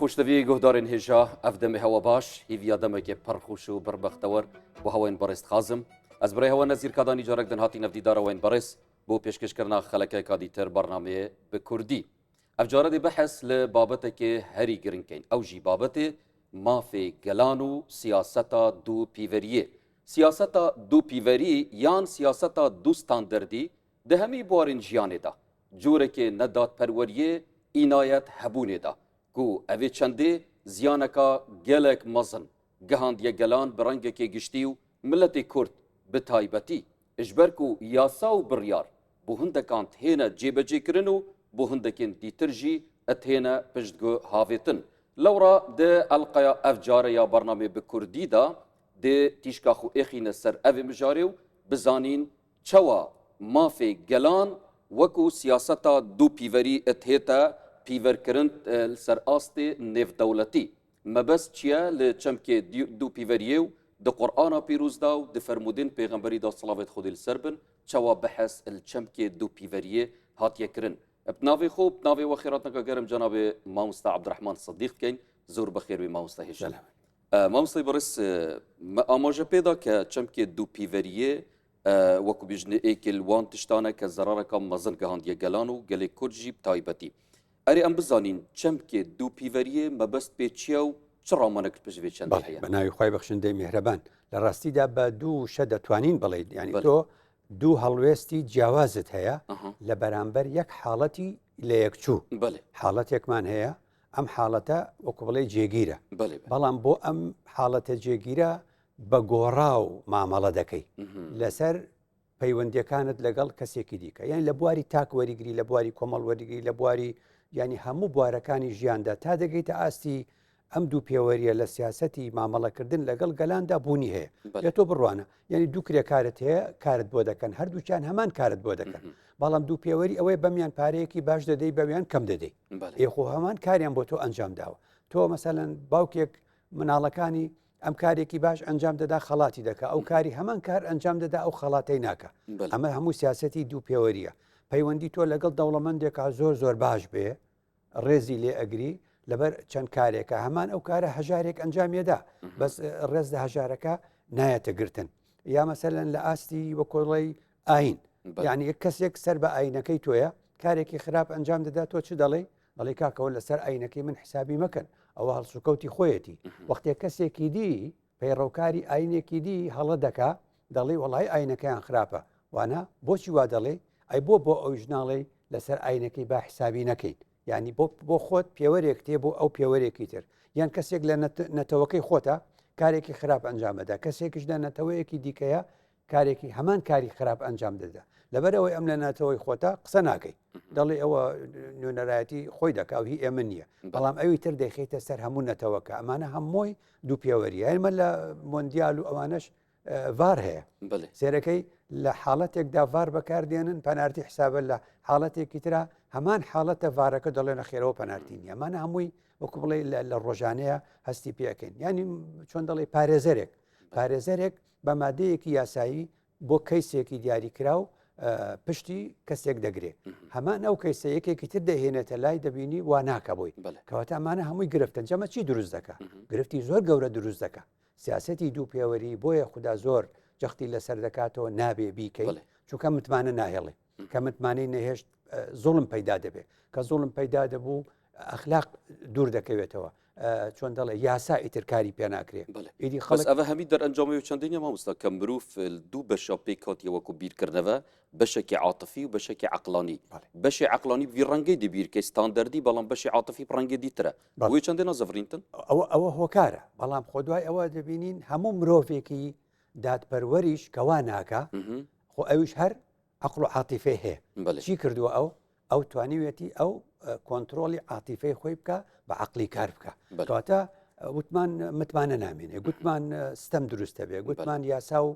Xweşdivî guhdarên hêja ev demê hewa baş hîviya demekê pir xweş û bir bextewar bo hewayên berêz dixwazim. Ez birê hewa Nezîr Kadanî carek din hatî nevdîdara wayên berêz bo pêşkêşkirina xelekeka dîtir bernameyê bi Kurdî. Ev care dê behs li babetekê herî giring keyn ew jî babetê mafê gelan û siyaseta du pîveriyê. Siyaseta du pîverî yan siyaseta du standardî di hemî warên jiyanê de corekê nedadperweriyê înayet hebûnê de ku evê çendê ziyaneka gelek mezin gihandiye gelan bi rengekê giştî û miletê Kurd bi taybetî ji ber ku yasa û biryar bo hindekan tihêne cêbecêkirin û bo hindekên dîtir jî tihêne piştguh havêtin. Lewra di elqeya ev care ya bernameyê bi Kurdî de dê tîşka xwe êxîne ser evê mijarê û bizanîn Çawa mafê gelan wekû siyaseta du pîverî tête pîverkirin li ser astê nêvdewletî? Mebest çi ye li çemkê du pîveriyê û di Qur'ana pîroz de û di fermûdên pêxemberî de silavên Xwedê li ser bin, çawa behs li çemkê du pîveriyê hatiye kirin? Bi navê xwe û bi navê we xêratnaka germ cenabê mamoste Ebdurehman Sedîq dikeyn. Zor bi xêr bî mamoste hêja. Mamosteyê birêz me amaje pê da ke çemkê du pîveriyê wekû bêjinê êkê li wan tiştan e ke zerareka mezin gihandiye gelan û gelê Kurd jî bi taybetî. Erê em bizanîn çemkê du pîveriyê mebest pê çi ye û çi ramanek li pişt vê çendê heye? Bi navê xwe bexşindeyê mîhreban. Li rastî de bi du wişe detwanîn bilêyn. Yanî to du helwêstî ciyawazit heye li beramber yek haletî lêyekçû. Haletêkman heye ئەم حاڵەتە وەکو بڵێ جێگیرە بەڵام بۆ ئەم حاڵەتە جێگیرە بە گۆڕاو مامەڵە دەکەی لەسەر پەیوەندیەکانت لەگەڵ کەسێکی دیکە یان لە بواری تاک وەریگری لە بواری کۆمەڵ وەریگری لە بواری ینی هەموو بوارەکانی ژیاندا تا دەگەیتە ئاستی ئەم دوو پێوەریە لە سیاستی مامەڵەکردن لەگەڵ گەلاندا بوونی هەیە لە تۆ بڕوانە یعنی دوو کرێکارت هەیە کارت بۆ دەکەن هەردووکیان هەمان کارت بۆ دەکەن بەڵام دوو پێوەری ئەوەی بەمیان پارەیەکی باش دەدەی بەویان کەم دەدەی ئێخۆ هەمان کاریان بۆ تۆ ئەنجام داوە تۆ مەسەلەن باوکێک مناڵەکانی ئەم کارێکی باش ئەنجام دەدا خەڵاتی دەکا ئەو کاری هەمان کار ئەنجام دەدا ئەو خەڵاتەی ناکە ئەمە هەموو سیاستی دوو پێوەریە پەیوەندی تۆ لەگەڵ دەوڵەمەندێکا زۆر زۆر باش بێ ڕێزی لێ ئەگری لەبەر چەند کارێکە هەمان ئەو کارە هەژارێک ئەنجامیەدا بەس ڕێز لە هەژارەکە نایەتە گرتن یا مەسەلەن لە ئاستی وەکۆڵی ئاین یعنی یەک کەسێک سەر بە ئاینەکەی تۆیە کارێکی خراپ ئەنجام دەدا تۆ چ دەڵێ دەڵێ کاکەەوە لەسەر ئاینەکەی من حسابی مەکەن ئەوە هەڵسوکەوتی خۆیەتی وەختێ کەسێکی دی پەیڕەوکاری ئاینێکی دی هەڵە دەکا دەڵێ وەڵی ئاینەکەیان خراپە وانە بۆچی وا دەڵێ ئەی بۆ بۆ ئەویش ناڵێی لەسەر ئاینەکەی با حسابی نەکەین یعنی بۆ بۆ خۆت پێوەرێک تێ بۆ ئەو پێوەرێکی تر یان کەسێک لە نەتەوەکەی خۆتە کارێکی خراپ ئەنجامەدا کەسێکیش لە نەتەوەیەکی دیکەیە کارێکی هەمان کاری خراپ ئەنجام دەدا لەبەرەوەی ئەم لە ناتەوەی خۆتە قسە ناکەی دەڵێ ئەوە نوێنەرایەتی خۆی دەکا و هی ئێمە نییە بەڵام ئەوی تر دەیخیتە سەر هەموو نەتەوەکە ئەمانە هەمووی دوو پێوەری ئێمە لە مۆندیال و ئەوانەش ڤار هەیە سێرەکەی لە حاڵەتێکدا ڤار بەکاردێنن پەنارتی حسابە لە حاڵەتێکی تررا هەمان حاڵەتە ڤارەکە دەڵێنە خێرەوە پەنارتی نیە ئەمانە هەمووی وەکو بڵێ لە ڕۆژانەیە هەستی پێەکەین ینی چۆن دەڵێ پارێزەرێک پارێزەرێک بە مادەیەکی یاسایی بۆ کەیسێکی دیاریکراو پشتی کەسێک دەگرێ هەمان ئەو کەیسە یەکێکی تر دەهێنێتە لای دەبینی وا ناکە بۆی کەواتە ئەمانە هەمووی گرفتن جەمە چی دروست دەکە گرفتی زۆر گەورە دروست دەکە سیاسەتی دوو پێوەری بۆیە خودا زۆر جەختی لەسەر دەکاتەوە نابێ بیکەی چونکە متمانە ناهێڵێ کە متمانەی نەهێشت زوڵم پەیدا دەبێت کە زوڵم پەیدا دەبوو ئەخلاق دوور دەکەوێتەوە چۆن دەڵێ یاسا ئیتر کاری پێ ناکرێ ئیدی خەڵک ئەوە هەمی دەرئەنجامی و چەندینە مامۆستا کە مرۆڤ دوو بەشە پێکهاتیە وەکو بیرکردنەوە بەشێکی عاتفی و بەشێکی عقلانی بەشی عقلانی بی ڕەنگەی دەبیرکەی ستاندەردی بەڵام بەشی عاتفی ڕەنگە دیترە بۆی چەندێ نازەڤرینتن ئەوە ئەوە هۆکارە بەڵام خۆ دوای ئەوە دەبینین هەموو مرۆڤێکی دادپەروەریش کەوا ناکا خۆ ئەویش هەر عقل و عاتیفەی هەیە چی کردووە ئەو ئەو توانیوێتی ئەو کۆنتترۆلی عاتیفەی خۆی بکە بە عقلی کار بکە کەواتە وتمان متمانە نامێنێ گوتمان ستەم دروستە بێ گوتمان یاسا و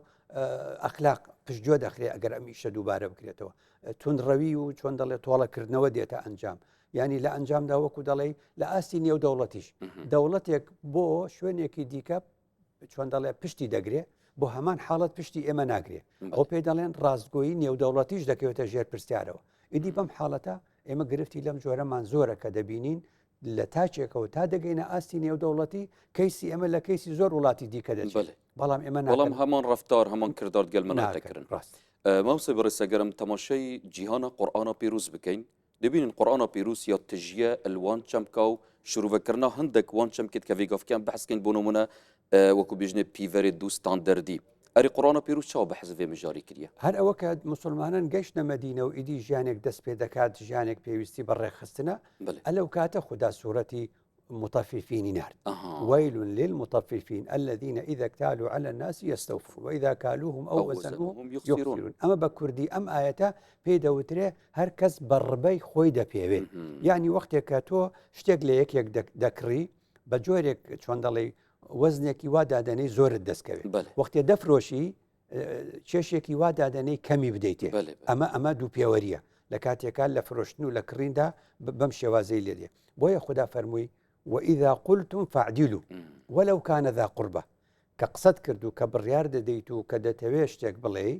ئەخلاق پشتگوێ دەخرێ ئەگەر ئەم ئیشە دووبارە بکرێتەوە توندڕەوی و چۆن دەڵێ تۆڵەکردنەوە دێتە ئەنجام ینی لە ئەنجامدا وەکو دەڵێ لە ئاستی نێو دەوڵەتیش دەوڵەتێک بۆ شوێنێکی دیکە چۆن دەڵێ پشتی دەگرێ بۆ هەمان حاڵەت پشتی ئێمە ناگرێ ئەو پێی دەڵێن ڕاستگۆیی نێودەوڵەتیش دەکەوێتە ژێر پرسیارەوە ئیدی بەم حاڵەتە ئێمە گرفتی لەم جۆرەمان زۆرە کە دەبینین. لە تاکێکەوە تا دەگەینە ئاستی نێودەوڵەتی کەیسی ئێمە لە کەیسی زۆر وڵاتی دیکە دەچێت بەڵام ئێمە بەڵام هەمان ڕفتار هەمان کردار گەل من دەکردن ڕاست مامۆستای بەڕێز ئەگەرم تەماشای جیهانە قورئانە پیرۆز بکەین دەبینن قورئانە پیرۆز یا تژیە الوان چەمکا و شروڤەکردنا هەندێک وان چەمکێت کە ڤێگافکیان بەحسکەین بۆ نمونە وەکو بێژنێ پیڤەرێ دوو ستاندەردی ئەری قورئانە پیرۆز چاوە بەحس ڤێ مژاری کریە؟ هەر ئەوە کە موسڵمانان گەیشتنە مەدینە و ئیدی ژیانێک دەست پێ دەکات ژیانێک پێویستی بە ڕێکخستنە ئەلەو کاتە خودا سورەتی مطففینی نارد ويل للمطففين الذين إذا اكتالوا على الناس يستوفون وإذا كالوهم أو وزنوهم يخسرون ئەمە بە کوردی ئەم ئایەتە پێی دەوترێ هەر کەس بە ڕبەی خۆی دەپێوێ یعنی وەختێک کە تۆ شتێک لە یەکێک دەکڕی بە جۆرێک چۆن دەڵێی وەزنێکی وا دادەنەی زۆرت دەستکەوێت وەختێ دەفرۆشی کێشێکی وا دادەنەی کەمی بدەیتێ ئەمە ئەمە دوو پێوەریە لە کاتێکان لە فرۆشتن و لە کڕیندا بەم شێوازەی لێ دێ بۆیە خدا فەرمووی وإذا قلتم فاعدلوا ولو كان ذا قربى کە قسەت کرد و کە بڕیار دەدەیت و کە دەتەوێت شتێک بڵێی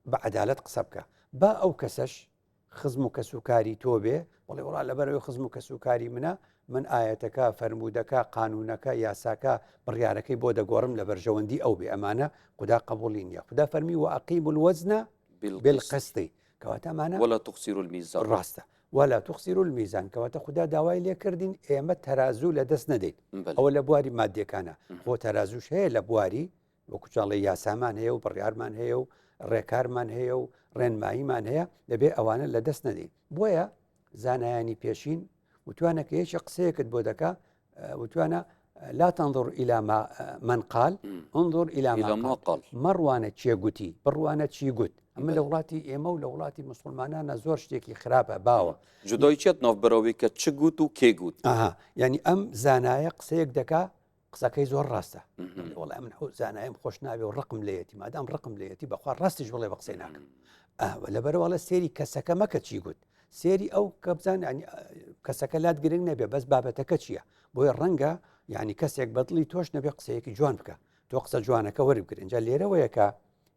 بە عەدالەت قسە بکە با ئەو کەسەش خزم و کەسوکاری تۆ بێ بڵێ وڵا لەبەرەوەی خزم و کەسوکاری منە من ئاەتەکە فەرموودەکە قانونەکە یاساکە بڕیارەکەی بۆ دەگۆڕم لە بەرژەوەندی ئەو بێ ئەمانە خودا قبولی نییە خودا فەرمی وأقيموا الوزن بالقسط کەواتە ئەمانە ولا تخسروا الميزان ڕاستە ولا تخسروا الميزان کەواتە خودا داوای لێکردین ئێمە تەرازوو لە دەست نەدەین ئەوە لە بواری مادەکانە خۆ تەرازوش هەیە لە بواری وەکو چاڵی یاسامان هەیە و بڕیارمان هەیە و ڕێکارمان هەیە و ڕێنماییمان هەیە دەبێ ئەوانە لە دەست نەدەین بۆیە زانایانی پێشین وتوانە کە یەکی قسەیەکت بۆ دەکا وتوانە لا تنظر إلى ما من قال انظر إلى ما قال مەڕوانە چێ گوتی بڕوانە چی گوت ئەمە لە وڵاتی ئێمە و لە وڵاتی مسلمانانە زۆر شتێکی خراپە باوە جودای چێت ناوبەرەوەی کە چ گوت و کێ گوت ئەها یعنی ئەم زانایە قسەیەک دەکا قسەکەی زۆر ڕاستە وڵای من ئەو زانایم خۆش ناوێ و ڕقم لێتی مادام ڕقم لێتی بەخوا ڕاستیش بڵێ بە قسەی ناکەم لەبەرەوەڵە سێری کەسەکە مەکە چی گوت سێری ئەو کە بزان کەسەکە لات گرنگ نەبێ بەس بابەتەکە چییە بۆیە ڕەنگە یعنی کەسێک بەدڵی تۆش نەبێ قسەیەکی جوان بکە تۆ قسە جوانەکە وەربگرن اینجا لێرەوەیەکە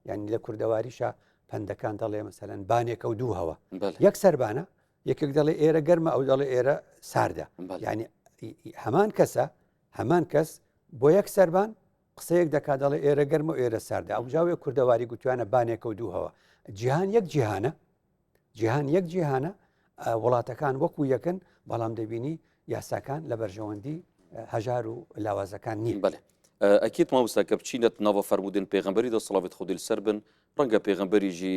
یعنی لە کوردەواریشە پەندەکان دەڵێ مەسەلەن بانێکە و دوو هەوە یەک سەربانە یەکێک دەڵێ ئێرە گەرمە ئەو دەڵێ ئێرە ساردە یعنی هەمان کەسە هەمان کەس بۆ یەک سەربان قسەیەک دەکات دەڵێ ئێرە گەرمە و ئێرە ساردە ئەو جاوێ کوردەواری گوتوانە بانێکە و دووهەوە جیهان یەک جیهانە جیهان یەک جیهانە وڵاتەکان وەکو یەکن بەڵام دەبینی یاساکان لە بەرژەوەندی هەژار و لاوازەکان نین بەێ ئەکیت مامۆستا کە بچینەت ناوە فەرمودن پێغەمبەری دە سڵاوت خودی لەسەر بن ڕەنگە پێغەمبەری ژی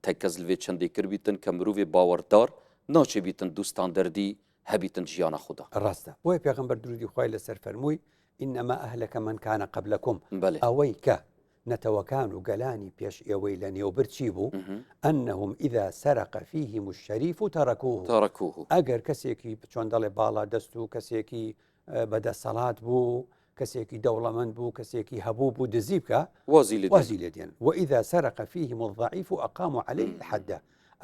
تەکەز لەێ چەندێک کردبیتن کە مرۆڤێ باوەڕدار ناچێ بیتن دوو ستاندەردی هەبیتن ژیانە خودا. ڕاستە بۆیە پێغەمبەر درودی خوای لەسەر فەرمووی انما اهلک من کان قبلکم ئەوەی کە نەتەوەکان و گەلانی پێش ئێوەی لە نێوبرد چی بوو انهم اذا سرق فیهم الشریف ترکوه ترکوه ئەگەر کەسێکی چۆن دەڵێ باڵا دەست و کەسێکی بەدەسەڵات بوو کەسێکی دەوڵەمەند بوو کەسێکی هەبوو بوو دزی بکە وازی لێ وازی لێ دێن وإذا سرق فيهم الضعيف أقاموا عليه الحد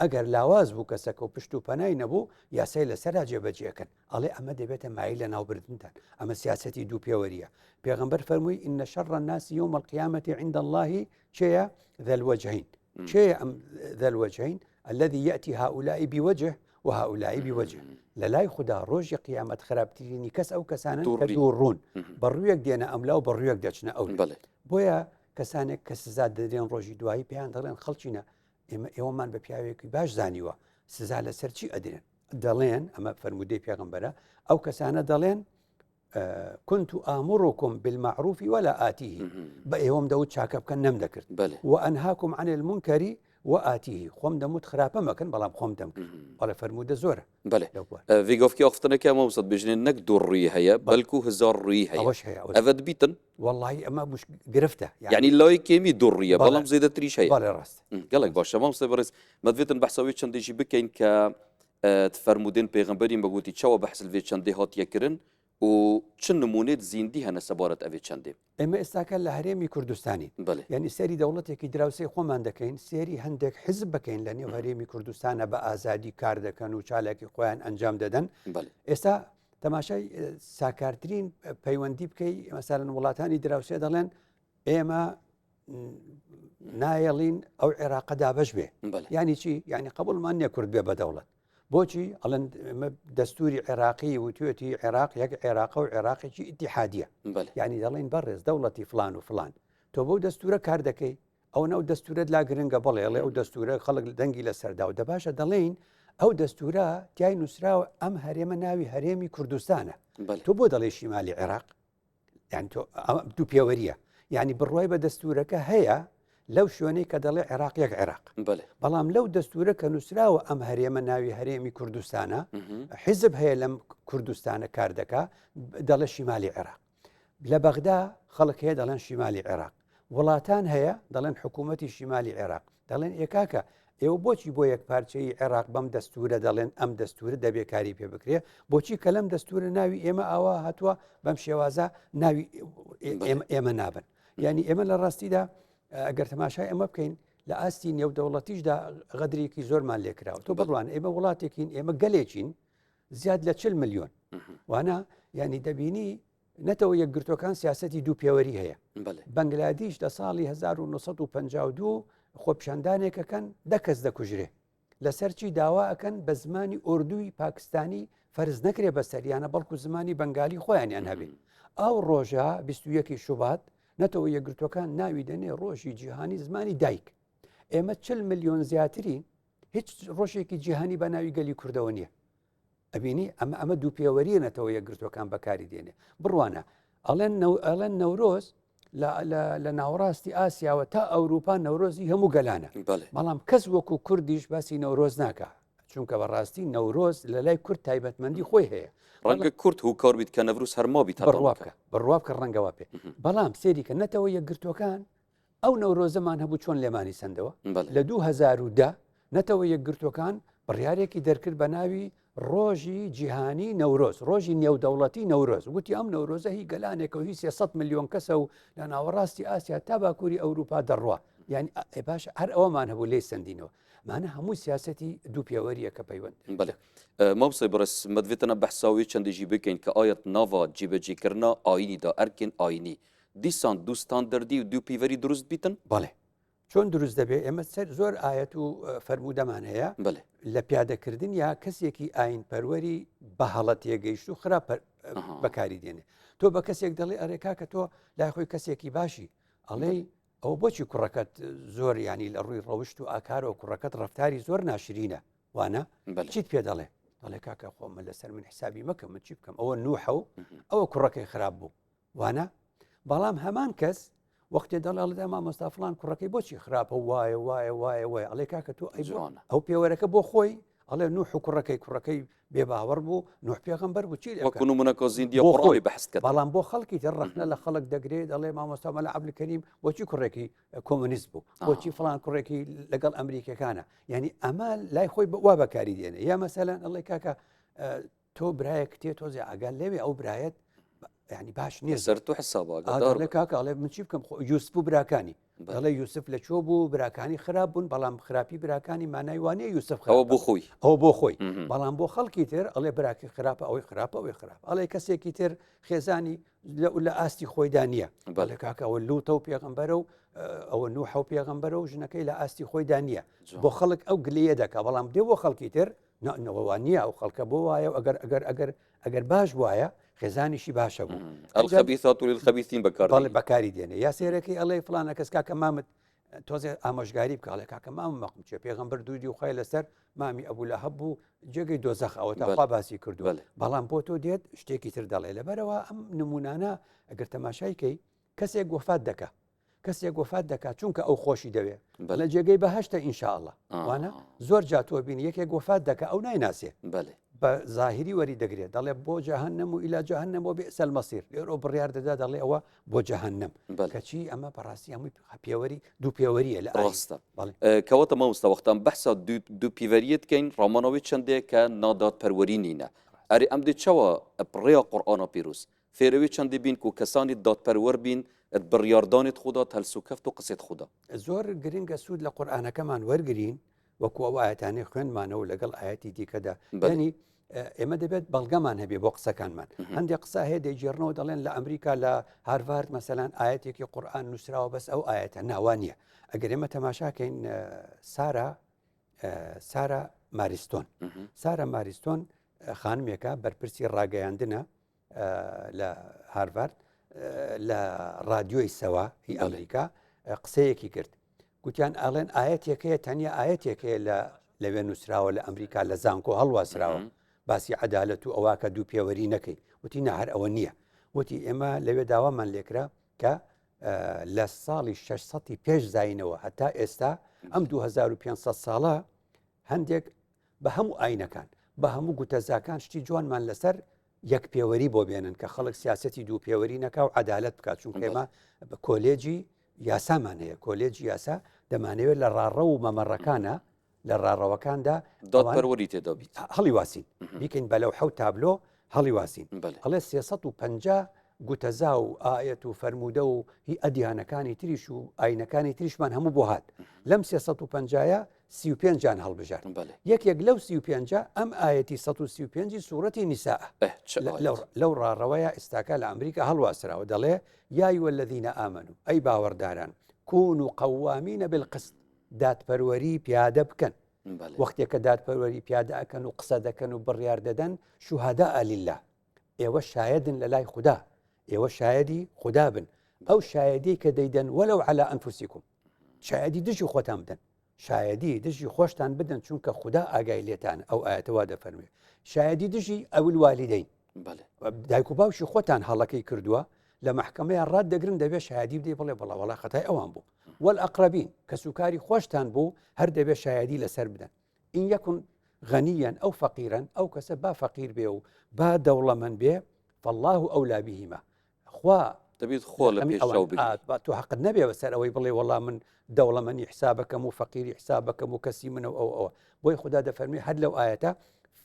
ئەگەر لاواز بوو کەسەکە و پشت و پەنای نەبوو یاسای لەسەرا جێبەجێکەن ئەڵێ ئەمە دەبێتە مایەی لەناوبردنتان ئەمە سیاسەتی دوو پێوەریە پێغەمبەر فەرمووی إن شر الناس يوم القيامة عند الله کێیە ذا الوجهين کێیە ئەم ذا الوجهين الذي يأتي هؤلاء بوجه وهؤلاء بوجه لە لای خودا ڕۆژی قیامەت خراپترینی کەس ئەو کەسانن کە دوو ڕوون بە ڕوویەک دێنە ئەملا و بە ڕوویەک دەچنە ئەو بۆیە کەسانێک کە سزا دەدرێن ڕۆژی دوایی پێیان دەڵێن خەڵکینە ئێمە ئێوەمان بە پیاوێکی باش زانیوە سزا لەسەر چی ئەدرێن دەڵێن ئەمە فەرمودەی پێغمبەرە ئەو کەسانە دەڵێن كنت آمركم بالمعروف ولا آتيه بە ئێوەم دەوت چاکە بکەن نەم دەکرد وأنهاكم عن المنكر وآتيه خۆم دەموت خراپە مەکەن بەڵام خۆم دەم بەڵێ فەرموودە زۆرە بەێ ڤیگۆفکی ئۆختنەکە مەوسەت بژنێ نەک دوو ڕووی هەیە بەڵکو هزار ڕووی هەیە ئەوەش هەیە ئەڤە دبیتن وەڵی ئەمە مش گرفتە یعنی لای کێمی دوو ڕوویە بەڵام زێدەتریش هەیە بەڵێ ڕاست گەڵێک باشە مامۆستا بەڕێز مەدوێتن بەحسەوەی چەندێکی بکەین کە فەرموودێن پێغەمبەری مە گوتی چاوە بەحس لڤێ چەندێ هاتیە کرن و چ نموونێت زیندی هەنە سەبارەت ئەڤێ چەندێ؟ ئێمە ئێستاکە لە هەرێمی کوردستانین بەڵێ. یانی سەیری دەوڵەتێکی دراوسێی خۆمان دەکەین، سەیری هەندێک حزب بکەین لە نێو هەرێمی کوردستانە بە ئازادی کار دەکەن و چالاکی خۆیان ئەنجام دەدەن. بەڵێ. ئێستا تەماشای ساکارترین پەیوەندی بکەی مەسەلەن وڵاتانی دراوسێ دەڵێن ئێمە نایەڵین ئەو عێراقە دابش بێ ینی چی یعنی قبولمان نییە کورد بێ بە دەوڵەت. بۆچی ئەڵێن ئێمە دەستوری عێراقی وتوێتی عێراق یەک عێراقە و عێراقێکی ئیتیحادیە یعنی دەڵێن بەڕێز دەوڵەتی فلان و فلان تۆ بەو دەستورە کار دەکەی ئەو ناو دەستورەت لا گرنگە بڵێ ئەڵێ ئەو دەستورە خەڵک دەنگی لەسەردا و دەباشە دەڵێین ئەو دەستورە تای نووسراوە ئەم هەرێمە ناوی هەرێمی کوردستانە تۆ بۆ دەڵێ شیمالی عێراق یعنی تۆ دوو پێوەریە یعنی بڕوای بە دەستورەکە هەیە لەو شوێنەی کە دەڵێ عێراق یەک عێراق بەڵام لەو دەستورە کە نووسراوە ئەم هەرێمە ناوی هەرێمی کوردستانە حیزب هەیە لەم کوردستانە کار دەکا دەڵێ شیمالی عێراق لە بەغدا خەڵک هەیە دەڵێن شیمالی عێراق وڵاتان هەیە دەڵێن حکوومەتی شیمالی عێراق دەڵێن ئێکاکە ئێوە بۆچی بۆ یەک پارچەی عێراق بەم دەستورە دەڵێن ئەم دەستورە دەبێ کاری پێ بکرێ بۆچی کە لەم دەستورە ناوی ئێمە ئاوا هاتووە بەم شێوازە ناوی ئێمە نابن یعنی ئێمە لە ڕاستیدا ئەگەر تەماشای ئەمە بکەین لە ئاستی نێودەوڵەتیشدا غەدرێکی زۆرمان لێکراوە تۆ بڕوان ئێمە وڵاتێکین ئێمە گەلێکین زیاد لە چل ملیۆن وانە یعنی دەبینی نەتەوە یەکگرتوەکان سیاستی دوو پێوەری هەیە بەنگلادیش لە ساڵی 1952 خۆپیشاندانێکەکەن دە کەس دەکوژرێ لەسەر چی داوا ئەکەن بە زمانی ئۆردووی پاکستانی فەرز نەکرێ بەسەریانە بەڵکو زمانی بەنگالی خۆیانیان هەبێ ئەو ڕۆژە 21 شوبات نەتەوە یەکگرتوەکان ناوی دەنێ ڕۆژی جیهانی زمانی دایک ئێمە چل ملیۆن زیاترین هیچ ڕۆژێکی جیهانی بە ناوی گەلی کوردەوە نییە ئەبینی ئەمە ئەمە دوو پێوەریە نەتەوە یەکگرتوەکان بەکاری دێنێ بڕوانە ئەڵێن ئەڵێن نەورۆز لە ناوەڕاستی ئاسیاوە تا ئەوروپا نەورۆزی هەموو گەلانە بەڵام کەس وەکو کوردیش باسی نەورۆز ناکە چونکە بەڕاستی نەورۆز لە لای کورد تایبەتمەندی خۆی هەیە ڕەنگە کورد هوکار بیت کە نەڤروز هەرما بیت بڕوا بکە بڕوا بکە ڕەنگەوە پێ بەڵام سێریکە نەتەوە یەکگرتوەکان ئەو نەورۆزەمان هەبوو چۆن لێمانی سندەوە لە 2010 نەتەوە یەکگرتوەکان بڕیارێکی دەرکرد بە ناوی ڕۆژی جیهانی نەورۆز ڕۆژی نێودەوڵەتی نەورۆز وتی ئەم نەورۆزە هی گەلانێکە و هی 300 میلیۆن کەسە و لە ناوەڕاستی ئاسیا تا باکووری ئەوروپا دەڕوا یعنی باش هەر ئەوەمان هەبوو لێی سندینەوە مانە هەموو سیاستی دوو پێوەریە کە پەیوەند بەێ مامۆستای بەڕێز مەدوێتەنە بەحساوی چەندێژی بکەین کە ئاەت ناڤ جێبەجێکردنا ئاینیدا ئەرکێن ئاینی دیسان دوو ستاندەردی و دوو پیڤەری دروست بیتن؟ بەڵێ چۆن دروست دەبێ ئێمە سەر زۆر ئاەت و فەرموودەمان هەیە لە پیادەکردن یا کەسێکی ئاین پەروەری بە هەڵە تێگەیشت و خراپ بەکاری دێنێ تۆ بە کەسێک دەڵێ ئەرێ کاکە تۆ لای خۆی کەسێکی باشی ئەڵێ ئەوە بۆچی کوڕەکەت زۆر ینی لە ڕووی ڕەوشت و ئاکارەوە کوڕەکەت ڕفتاری زۆر ناشرینە وانە چیت پێ دەڵێ دەڵێ کاکە خۆ من لەسەر من حسابی مەکە من چی بکەم ئەوە نوحە و ئەوە کوڕەکەی خراپ بوو وانە بەڵام هەمان کەس وەختێ دەڵێ ئەڵێ مامۆستا فلان کوڕەکەی بۆچی خراپە وایە وایە وایە وایە ئەڵێ کاکە تۆ ئەی جوانە ئەو پێوەرەکە بۆ خۆی ئەڵێ نوح و کوڕەکەی کوڕەکەی بێ باوەڕ بوو نوح پێغەمبەر بوو چی وەکو نمونەکە زیندیە بۆ خۆی بەحست کرد بەڵام بۆ خەڵکی تر ڕەخنە لە خەڵک دەگرێت دەڵێ مامۆستا مەلا عەبدولکەریم بۆچی کوڕێکی کۆمۆنیست بوو بۆچی فلان کوڕێکی لەگەڵ ئەمریکەکانە یعنی ئەمە لای خۆی وا بەکاری دێنێ یا مەسەلەن ئەڵێ کاکە تۆ برایەک تێ تۆزێ ئاگات لێوێ ئەو برایەت ینی باش نییە سەر تو حساب ئاگادار کاکە ئەڵێ من چی بکەم خۆ یوسف و براکانی دەڵێ یوسف لە چۆ بوو براکانی خراپ بوون بەڵام خراپی براکانی مانای وانە یوسف ئەوە بۆ خۆی ئەو بۆ خۆی بەڵام بۆ خەڵکی تر ئەڵێ براکی خراپە ئەوەی خراپە ئەوەی خراپ ئەڵێ کەسێکی تر خێزانی لە ئاستی خۆیدا نییە بەڵێ کاکە ئەوە لوتە و پێغمبەرە و ئەوە نوحە و پێغمبەرە و ژنەکەی لە ئاستی خۆیدا نییە بۆ خەڵک ئەو گلەیە دەکا بەڵام دێ بۆ خەڵکی تر نا نەوە وا نییە ئەو خەڵکە بۆ وایە و ئەگەر ئەگەر ئەگەر ئەگەر باش وایە خێزانیشی باشە بوو الخبیثات للخبیثین بەکار بەڵێ بەکاری دێنێ یا سێرەکەی ئەڵێ فلانە کەس کاکە مامت تۆزێ ئامۆژگاری بکە ئەڵێ کاکە مام مەقم چێ پێغەمبەر دوودی و خی لەسەر مامی ئەبوو لە هەبوو جێگەی دۆزەخ ئەوە تا خوا باسی کردو بەڵام بۆ تۆ دێت شتێکی تر دەڵێ لەبەرەوە ئەم نمونانە ئەگەر تەماشای کەی کەسێک وەفات دەکا کەسێک وەفات دەکات چونکە ئەو خۆشی دەوێ لە جێگەی بەهشتە ئینشاءله وانە زۆر جا تۆ بین یەکێک وەفات دەکە ئەو نایناسێ بە زاهری وەری دەگرێت دەڵێ بۆ جەهنم و ئیلا جەهنم بۆ بئسەل مەسیر لێرۆ بڕیار دەدا دەڵێ ئەوە بۆ جەهنم کەچی ئەمە بەڕاستی هەمووی پێوەری دوو پێوەریە لە ڕاستە کەواتە مامۆستا وەختان بەحسا دوو پیوەریت کەین ڕامانەوەی چەندەیە کە ناداد پەروەری نینە ئەرێ ئەم دێ چەوە ڕێیا قورئانا پیروز فێرەوی چەندی بین کو کەسانی دادپەروەر بین ت بڕیاردانێت خودا ت هەلسوکەفت و قسێت خودا. زۆر گرنگە سوود لە قورئانەکەمان وەرگرین وەکو ئەو ئایەتانەی خوێندمانەوە لەگەڵ ئایەتی دیکەدا یعنی ئێمە دەبێت بەڵگەمان هەبێ بۆ قسەکانمان هەندێک قسە هەیە دەیگێڕنەوە دەڵێن لە ئەمریکا لە هارڤارد مەسەلەن ئایەتێکی قورئان نووسراوە بەس ئەو ئایەتە ناوان نییە ئەگەر ئێمە تەماشاکەین سارا سارا. ماریستۆن. سارە ماریستۆن خانمێکە بەرپرسی ڕاگەیاندنە لە هارڤارد لە ڕادیۆی سەوا هی ئەمریکا قسەیەکی کرد گوتیان ئاڵێن ئاەتێکەیە تەنیا ئاەتێکەیە لە لەوێ نووسراوە لە ئەمریکا لە زانکۆ هەڵواسراوە باسی عەدالەت و ئەوە کە دوو پێوەری نەکەی وتی نا هەر ئەوە نییە وتی ئێمە لەوێ داوامان لێکرا کە لە ساڵی 600 پێش زینەوە هەتا ئێستا ئەم 2500 ساڵە هەندێک بە هەموو ئاینەکان بە هەموو گوتەزاکان شتی جوانمان لەسەر یەک پێوەری بۆ بێنن کە خەڵک سیاستی دوو پێوەری نەکا و عدالت بکات چونکە ئێمە بە کۆلێجی یاسامان هەیە کۆلێجی یاسا دەمانەوێت لە ڕاڕە و مەمەڕەکانە لە ڕاڕەوەکاندا دادپەروەری تێدا بیت هەڵیواسین بیکەین بە لەوحە و تابلۆ هەڵیواسین ئەڵێ 350 گوتەزا و ئاەت و فەرموودە و هی ئەدیانەکانی تریش و ئاینەکانی تریشمان هەموو بۆ هات لەم 350 35یان هەڵبژارد یەکێک لەو 35 ئەم ئاەتی 135 سوورەتی نیسا لەو ڕاڕەوەیە ئێستاکە لە ئەمریکا هەڵواسراوە دەڵێ يا أيها الذين آمنوا ئەی باوەڕداران كونوا قوامين بالقسط دادپەروەری پیادە بکەن وەختێ کە دادپەروەری پیادە ئەکەن و قسە دەکەن و بڕیار دەدەن شهداء لله ئێوە شایەدن لە لای خودا ئێوە شایەدی خودا بن ئەو شایەدی کە دەیدەن ولو على أنفسكم شایەدی دژی خۆتان بدەن شایەدی دژی خۆشتان بدەن چونکە خودا ئاگای لێتان ئەو ئاەتەوا دەفەرموێ شایەدی دژی أو الوالدين دایک و باوکی خۆتان هەڵەکەی کردووە لە مەحکەمەیان ڕات دەگرن دەبێت شایەدی بدەی بڵێ بەڵا وەڵا خەتای ئەوان بوو والأقربين کەسوکاری خۆشتان بوو هەر دەبێت شایەدی لەسەر بدەن إن يكن غنيا أو فقيرا ئەو کەسە با فەقیر بێ و با دەوڵەمەند بێ فالله أولى بهما خوا دەبێت خۆ لە پێش چاو بگری. تۆ حەقت نەبێ بەسەر ئەوەی بڵێ وەڵا من دەوڵەمەنی حسابەکەم و فەقیری حسابەکەم و کەسی منە و ئەو ئەوە بۆی خودا دەفەرمی هەر لەو ئاەتە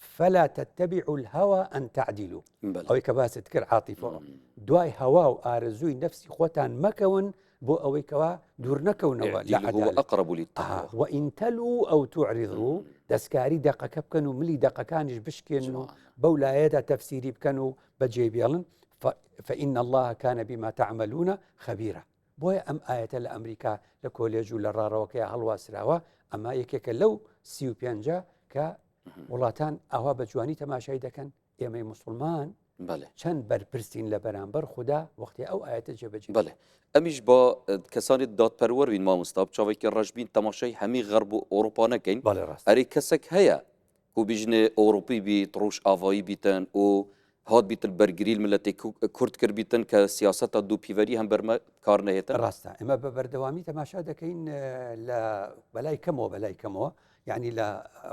فلا تتبعوا الهوى أن تعدلوا ئەوەی کە باست کرد عاتیفەوە دوای هەوا و ئارەزووی نەفسی خۆتان مەکەون بۆ ئەوەی کەوا دوور نەکەونەوە لە عدالة أقرب للتقوى وإن تلووا أو تعرضوا دەستکاری دەقەکە بکەن و ملی دەقەکانیش بشکێن و بەو لایەدا تەفسیری بکەن و بەجێ بێڵن فإن الله كان بما تعملون خبيرا بۆیە ئەم ئاەتە لە ئەمریکا لە کۆلێژ و لە ڕاڕەوەکەی هەڵواسراوە ئەمە یەکێکە لەو 35 کە وڵاتان ئاوا بە جوانی تەماشای دەکەن ئێمەی مسلمان چەند بەرپرسین لە بەرامبەر خوددا وەختی ئەو ئاەتە جێبەجێ بەڵێ ئەمیش با کەسانی دادپەروەر بین مامۆستا بچاوێکی ڕەشبین تەماشای هەمی غەرب و ئەوروپا نەکەین ئەرێ کەسێک هەیە کو بیژنێ ئەوروپی بیت ڕوژ ئاڤایی بیتن و هات بیتن بەرگری ملەتی کورد کرد بیتن کە سیاسەتە دوو پیڤەری هەم بەرمە کار نەهێتن. ڕاستە ئێمە بە بەردەوامی تەماشا دەکەین لە بەلای کەمەوە بەلای کەمەوە یعنی لە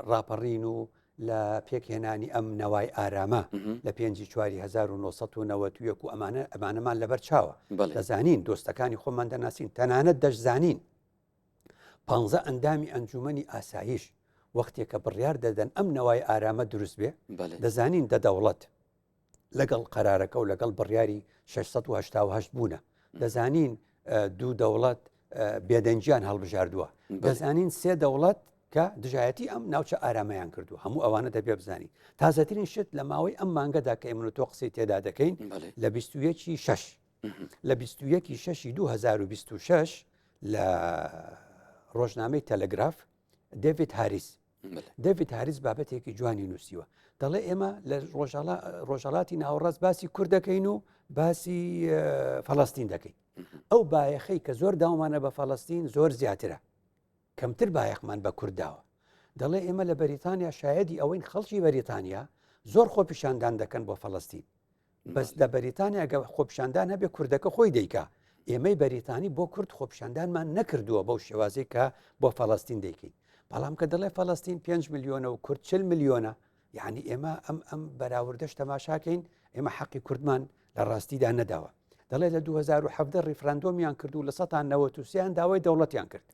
ڕاپەڕین و لە پێکهێنانی ئەم نەوای ئارامە لە پێنجی چواری 1991 و ئەمانە ئەمانەمان لەبەر چاوە دەزانین دۆستەکانی خۆمان دەناسین تەنانەت دەشزانین پ ئەندامی ئەنجومەنی ئاسایش وەختێک کە بڕیار دەدەن ئەم نەوای ئارامە دروست بێ دەزانین دە دەوڵەت لەگەڵ قەرارەکە و لەگەڵ بڕیاری 688 بوونە دەزانین دوو دەوڵەت بێدەنگیان هەڵبژاردووە دەزانین سێ دەوڵەت کە دژایەتی ئەم ناوچە ئارامەیان کردو هەموو ئەوانە دەبێ بزانین تازەترین شت لە ماوەی ئەم مانگەدا کە ئێمن و تۆ قسەی تێدا دەکەین لە 21 شش لە 21 شەشی 2026 لە ڕۆژنامەی تەلەگراف دێڤید هاریس دەڤید هاریس بابەتێکی جوانی نووسیوە دەڵێ ئێمە لە ڕۆژهڵاتی ناوەڕاست باسی کورد دەکەین و باسی فەڵستین دەکەین ئەو بایەخەی کە زۆر داومانە بە فەڵستین زۆر زیاترە کەمتر بایەخمان بە کورد داوە دەڵێ ئێمە لە بەریتانیا شایدی ئەوەین خەڵکی بەریتانیا زۆر خۆپیشاندان دەکەن بۆ فەڵستین بەس لە بەریتانیا گە خۆپیشاندان هەبێ کوردەکە خۆی دەیکا ئێمەی بەریتانی بۆ کورد خۆپیشاندانمان نەکردووە بەو شێوازەی کە بۆ فەڵەستین دەیکەین بەڵام کە دەڵێ فەڵەستین 5 ملیۆنە و کورد 40 ملیۆنە یعنی ئێمە ئەم ئەم بەراوردەش تەماشاکەین ئێمە حەقی کوردمان لە ڕاستیدا نەداوە دەڵێ لە 2017 ڕیفراندۆمیان کرد و لە سەتان 93یان داوای دەوڵەتیان کرد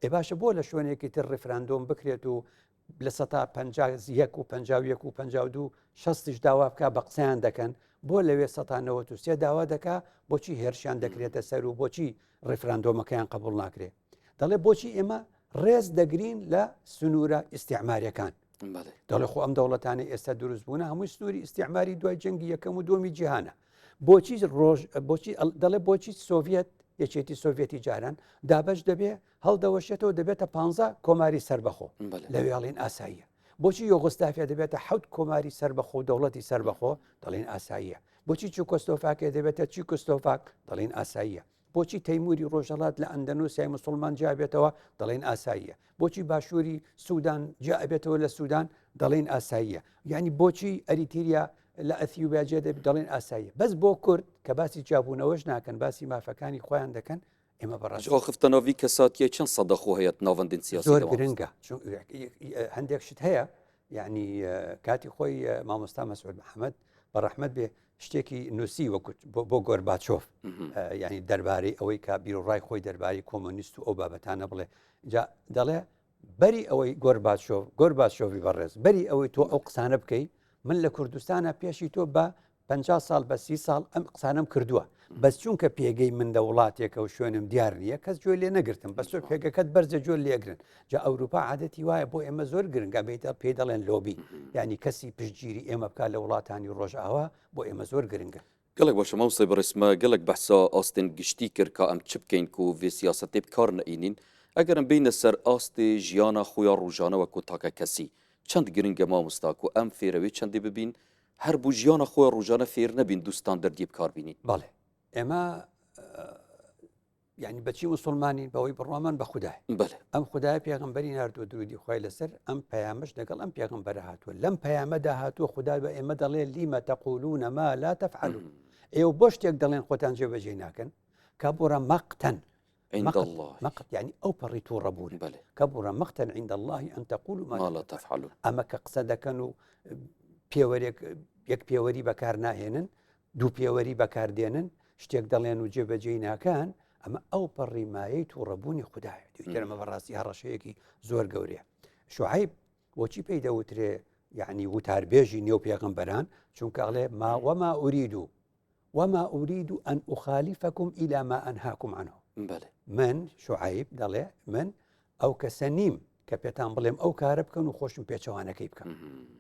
ئێ باشە بۆ لە شوێنێکی تر ڕیفراندۆم بکرێت و 51% و 51 و 52 شەستیش داوا بکا بە قسەیان دەکەن بۆ لەوێ 93% داوا دەکا بۆچی هێرشیان دەکرێتە سەر و بۆچی ڕیفراندۆمەکەیان قبول ناکرێ دەڵێ بۆچی ئێمە ڕێز دەگرین لە سنوورە ئیسیعماریەکان دەڵێ خۆ ئەم دەوڵەتانی ئێستا دروست بوونە هەمووی سنووری ئیسیعماری دوای جەنگی یەکەم و دووەمی جیهانە بۆچی ڕۆژ بۆچی دەڵێ بۆچی سۆڤەت یەکێتی سۆڤەتی جاران دابش دەبێ هەڵدەوەشێتەوە دەبێتە پ کۆماری سربەخۆ لەوێڵین ئاساییە. بۆچی یۆگۆسلافیا دەبێتە حەوت کۆماری سەربەخۆ و دەوڵەتی سەربەخۆ دەڵێن ئاساییە. بۆچی چیکۆسلۆفاکیا دەبێتە چیکۆسلۆفاک دەڵێن ئاساییە. بۆچی تەیموری ڕۆژهەڵات لە ئەندەنوسیای مسوڵمان جیا بێتەوە دەڵێن ئاساییە. بۆچی باشووری سودان جیا ئەبێتەوە لە سودان دەڵێن ئاساییە. یعنی بۆچی ئەریتیریا لە ئەثیوبیا جێ دەبێت دەڵێن ئاساییە. بەس بۆ کورد کە باسی جیابوونەوەش ناکەن باسی مافەکانی خۆیان دەکەن ئێمە بەڕاستی ئەو خفتەناوی کەساتیە چەند سەدە خۆ هەیە ناوەندن سیاسی زۆر گرنگە چون هەندێک شت هەیە یعنی کاتی خۆی مامۆستا مەسعود محەممەد بە ڕەحمەت بێ شتێکی نووسی وەکو بۆ گۆرباچۆف یعنی دەربارەی ئەوەی کە بیرۆڕای خۆی دەربارەی کۆمۆنیست و ئەو بابەتانە بڵێ جا دەڵێ بەری ئەوەی گۆرباچۆف گۆرباچۆفی بەڕێز بەری ئەوەی تۆ ئەو قسانە بکەی من لە کوردستانە پێشی تۆ بە 50 ساڵ بە سی ساڵ ئەم قسانەم کردووە بەس چونکە پێگەی من لە وڵاتێکە و شوێنم دیار نییە کەس گوێ لێ نەگرتم بەس تۆ پێگەکەت بەرزە گوێ لێگرن جا ئەوروپا عادەتی وایە بۆ ئێمە زۆر گرنگە بێتە پێی دەڵێن لۆبی یعنی کەسی پشتگیری ئێمە بکات لە وڵاتانی ڕۆژئاوا بۆ ئێمە زۆر گرنگە. گەلەک باشە مامۆستای بەڕێز مە گەلەک بەحسا ئاستێن گشتی کرد کا ئەم چ بکەین کو ڤێ سیاسەتێ بکار نەئینین ئەگەر ئەم بێینە سەر ئاستێ ژیانا خۆیا ڕوژانە وەکو تاکە کەسی چەند گرنگە مامۆستا کو ئەم فێرە وێ چەندێ ببین هەر بو ژیانا خۆیا ڕوژانە فێر نەبین دو ستاندەردیێ بکار بینین. بەڵێ ئێمە یعنی بەچی مسلمانین بەوەی بڕوامان بە خودای بەڵێ ئەم خدای پێغمبەری ناردووە درودی خوای لەسەر ئەم پەیامش لەگەڵ ئەم پێغمبەرە هاتووە لەم پەیامەدا هاتووە خدا بە ئێمە دەڵێ لیمە تەقولون ما لا تفعلون ئێوە بۆ شتێک دەڵێن خۆتان جێبەجێ ناکەن کەبورە مەقتەن عند الله مقت یعنی ئەو پەڕی تووڕەبوون بەڵێ کەبورە مقتەن عند الله أن تقولوا ما لا تفعلون ئەمە کە قسە دەکەن و پێوەرێک یەک پێوەری بەکار ناهێنن دوو پێوەری بەکاردێنن شتێک دەڵێن و جێبەجێی ناکەن ئەمە ئەو پەڕی مایەی تووڕەبوونی خودایە دویتر ئەمە بەڕاستی هەڕەشەیەکی زۆر گەورەیە شعیب بۆچی پێی دەوترێ یعنی وتاربێژی نێو پێغەمبەران چونکە ئەڵێ ما وما أريد وما أريد أن أخالفكم إلى ما أنهاكم عنه بەڵێ من شعیب دەڵێ من ئەو کەسە نیم کە پێتان بڵێم ئەو کارە بکەن و خۆشم پێچەوانەکەی بکەم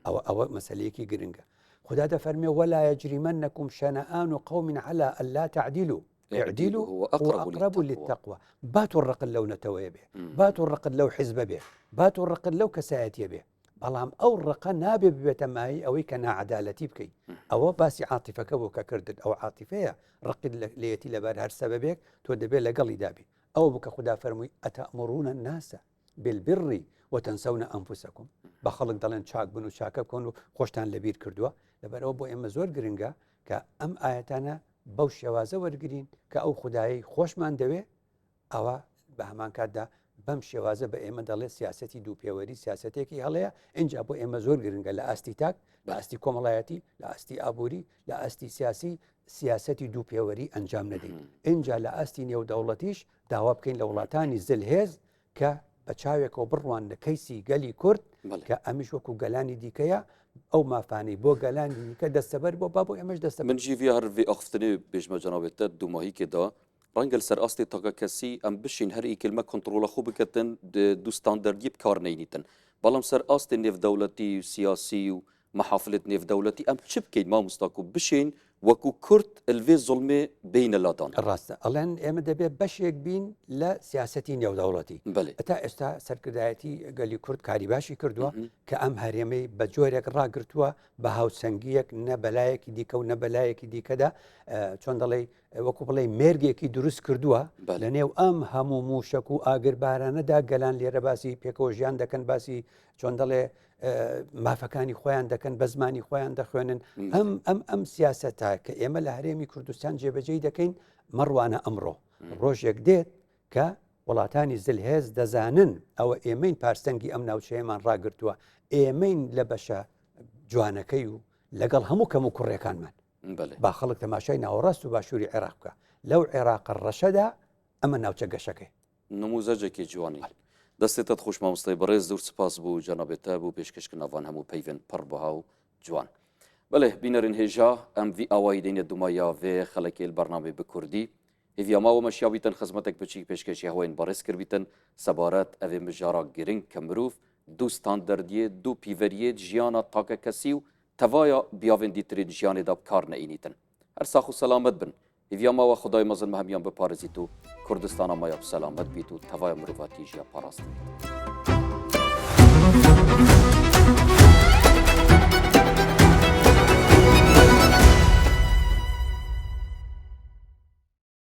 ئەوە ئەوە مەسلەیەکی گرنگە خدا دەفەرمێ ولا يجرمنكم شنآن قوم على ألا تعدلوا اعدلوا هو أقرب للتقوى با تۆ ڕقت لەو نەتەوەیە بێ با تۆ ڕقت لەو حیزبە بێ با تۆ ڕقت لەو کەسایەتیە بێ بەڵام ئەو ڕقە نابێ ببێتە مایەی ئەوەی کە ناعەدالەتی بکەی ئەوە باسی عاتیفەکە بوو کە کردت ئەو عاتیفەیە ڕقت لێیەتی لەبەر هەر سەبەبێک تۆ دەبێت لەگەڵیدا بی ئەوە بوو کە خودا فەرمووی ئەتەئمرون الناس بالبر وتنسون انفسکم بە خەڵک دەڵێن چاک بن و چاکە بکەن و خۆشتان لەبیر کردووە لەبەرئەوە بۆ ئێمە زۆر گرنگە کە ئەم ئایەتانە بەو شێوازە وەرگین کە ئەو خودایەی خۆشمان دەوێ ئەوە بە هەمان کاتدا بەم شێوازە بە ئێمە دەڵێ سیاستی دوو پێوەری سیاستێکی هەڵەیە اینجا بۆ ئێمە زۆر گرنگە لە ئاستی تاک لە ئاستی کۆمەڵایەتی لە ئاستی ئابووری لە ئاستی سیاسی سیاستی دوو پێوەری ئەنجام نەدەین اینجا لە ئاستی نێودەوڵەتیش داوا بکەین لە وڵاتانی زلهێز کە بە چاوێکەوە بڕوان لە کەیسی گەلی کورد کە ئەمیش وەکو گەلانی دیکەیە ئەو مافانەی بۆ گەلانی دیکە دەستەبەر بۆ با بۆ ئێمەش دەستە من ژی هەر vê axiftinê bêjme cenabê te dûmahîkê da ڕەنگە لەسەر ئاستێ تاکەکەسی ئەم بشین هەر ئیکلمە کۆنتڕۆڵە خۆ بکەتن دوو ستاندەردی بکار نەینیتن بەڵام سەر ئاستێ نێودەوڵەتی و سیاسی و مەحافلت نێودەوڵەتی ئەم چ بکەین مامۆستا کو بشین وەکو کورد الڤێ زوڵمێ بێینە لادان. ڕاستە ئەڵێن ئێمە دەبێت بەشێک بین لە سیاسەتی نێودەوڵەتی. بەلێ. تا ئێستا سەرکردایەتی گەلی کورد کاری باشی کردووە کە ئەم هەرێمەی بە جۆرێک ڕاگرتووە بە هاوسەنگییەک نە بەلایەکی دیکە و نە بەلایەکی دیکەدا چۆن دەڵێی وەکو بڵێ مێرگێکی دروست کردووە لە نێو ئەم هەموو موشک و ئاگربارانەدا گەلان لێرە باسی پێکەوە ژیان دەکەن باسی چۆن دەڵێ مافەکانی خۆیان دەکەن بە زمانی خۆیان دەخوێنن ئەم ئەم ئەم سیاسەتە کە ئێمە لە هەرێمی کوردستان جێبەجێی دەکەین مەڕوانە ئەمڕۆ ڕۆژێک دێت کە وڵاتانی زلهێز دەزانن ئەوە ئێمەین پارسەنگی ئەم ناوچەیەمان ڕاگرتووە ئێمەین لە بەشە جوانەکەی و لەگەڵ هەموو کەم و کوڕەکانمان با خەڵک تەماشای ناوەڕاست و باشووری عێراق بکە لەو عێراقە ڕەشەدا ئەمە ناوچە گەشەکەی. نموزەجێکی جوانی. دەستێ تەت خۆش مامۆستای بەڕێز زۆر سپاس بۆ جەنابێ تە بۆ پێشکەشکردنا ڤان هەموو پەیڤێن پڕ بەها و جوان. بەلێ بینەرên هێژا ئەم ڤی ئاوایی دەینە دومایا ڤێ خەلەکێل بەرنامەی بە کوردی هێڤیا ماوە مەشیا بیتن خزمەتێک بچیک پێشکەشی هەوەین بەڕێز کردبیتن سەبارەت ئەڤێ مژارا گرنگ کە مروڤ دوو ستاندەردیێ دوو پیڤەریێ ژیانا تاکەکەسی و تەڤایا بیاڤێن دیترێن ژیانێدا بکار نەئینیتن. هەر ساخ و سەلامەت بن. هیڤیا ماوە خودای مەزن مە هەمیان بپارێزیت و کوردستانا مایا بسەلامەت بیت و تەڤایا مرۆڤاتی ژیا پاراستن بیت.